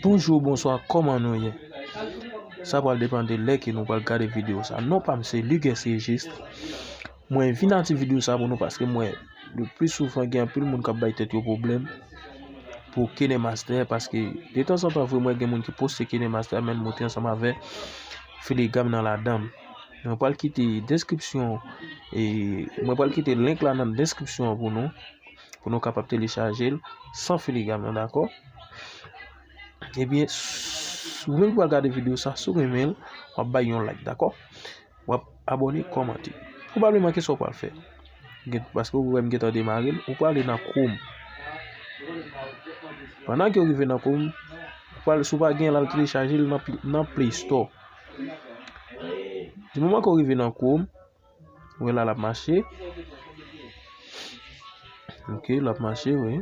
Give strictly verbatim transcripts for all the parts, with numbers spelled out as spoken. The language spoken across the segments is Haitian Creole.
Bonjou, bonswa, kòman nou ye? Sa pral depann de lè ke nou pral gade videyo sa. Non pa m se Luguens Regis. Mwen vin ak ti videyo sa pou nou paske mwen, le pli souvan, gen anpil moun k ap bay tèt yo pwoblèm pou KineMaster, paske detanzantan vre mwen gen moun ki poste KineMaster, men l moute ansanm avè Filigam nan ladan l. Mwen pral kite deskripsyon, e mwen pral kite link la nan deskripsyon an pou nou, pou nou kapab telechaje l san Filigam nan, dakò? Ebyen, s- ou menm ki pral gade videyo sa, si w renmen l, w ap bay yon like, dakò? W ap abòne, kòmante. Pwobableman, kisa w pral fè? Gen- Paske ou wè m gentan demare l, ou prale nan Chrome. Pandan ke w rive nan Chrome, ou pral, si w pa gen l, al telechaje l nan pl- nan Play Store. Di moman ke w rive nan Chrome, ou wè la l ap mache. Ok, l ap mache, wi.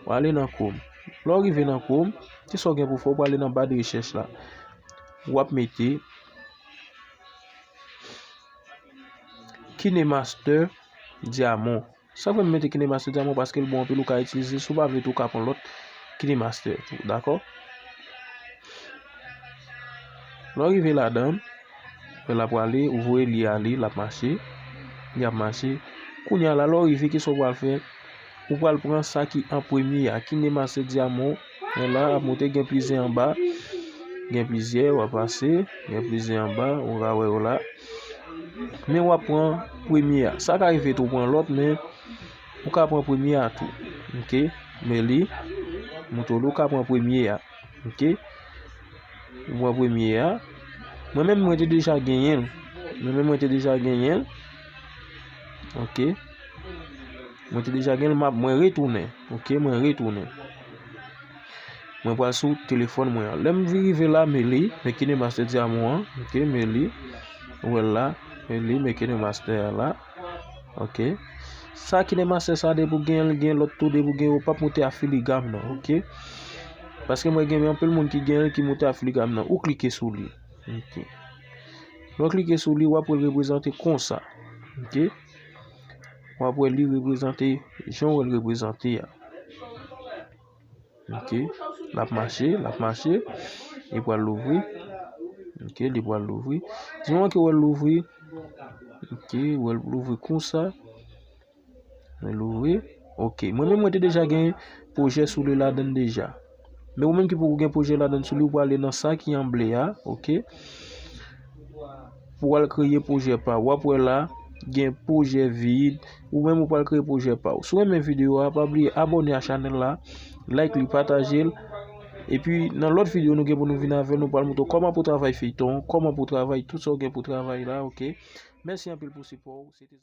W ale nan Chrome. Lè w rive nan Chrome, kisa w gen pou fè? W prale nan ba de rechèch la. W ap mete KineMaster Diamond. Sa fè m mete KineMaster Diamond paske l bon anpil, ou ka itilize. Si w pa vle tou, ou ka pran lòt KineMaster tou, dakò? Lè w rive ladan, l ap prale, ou voye li ale, l ap mache, li ap mache. Kounye a la, lè w rive, kisa w pral fè? Ou pral pran sa ki an premye a, KineMaster Diamond. Men la, ap monte, gen plizyè anba. Gen plizyè, w ap pase, gen plizyè anba, ou ka wè yo la. Men w ap pran premye a. Sa ka rive tou w pran lòt, men ou ka pran premye a tou. Ok? Men li, montre w, ou ka pran premye a. Ok? Ou pran premye a. Mwen menm, mwen te deja genyen l. Mwen menm, mwen te deja genyen l. Ok? Mwen te deja genyen l, m ap, mwen retounen. Ok? Mwen retounen. Mwen pral sou telefòn mwen an. Lè m vin rive la, men li, men KineMaster Diamond an. Ok? Men li. Ou wè l la. Men li, men KineMaster a la. Ok? Sa KineMaster sa, depi w gen l, gen lòt tou, depi w gen yo, p ap monte a Filigam nan. Ok? Paske mwen gen anpil moun ki gen l, ki monte a Filigam nan. Ou klike sou li. Ok. Lè w klike sou li, w ap wè l reprezante konsa. Ok? W ap wè li reprezante jan w wè l reprezante a. Ok. L ap mache, l ap mache. Li pral louvri. Ok, li pral louvri. Di moman ke w wè l louvri. Ok, w wè l louvri konsa. Mwen louvri. Ok. Mwen menm, mwen te deja gen pwojè sou li ladan l deja. Men ou menm ki poko gen pwojè ladan l sou li, ou prale nan sa ki an ble a. Ok. Pou w al kreye pwojè pa w. W ap wè la, gen pwojè vid. Ou menm, ou pral kreye pwojè pa w. Si w renmen videyo a, pa bliye abòne a chanèl la, like li, pataje l. Epi, nan lòt videyo nou gen pou nou vin avè l, nou pral montre w kòman pou w travay feyton, kòman pou w travay tout sa w gen pou w travay la, ok? Mèsi anpil pou sipò w. Se te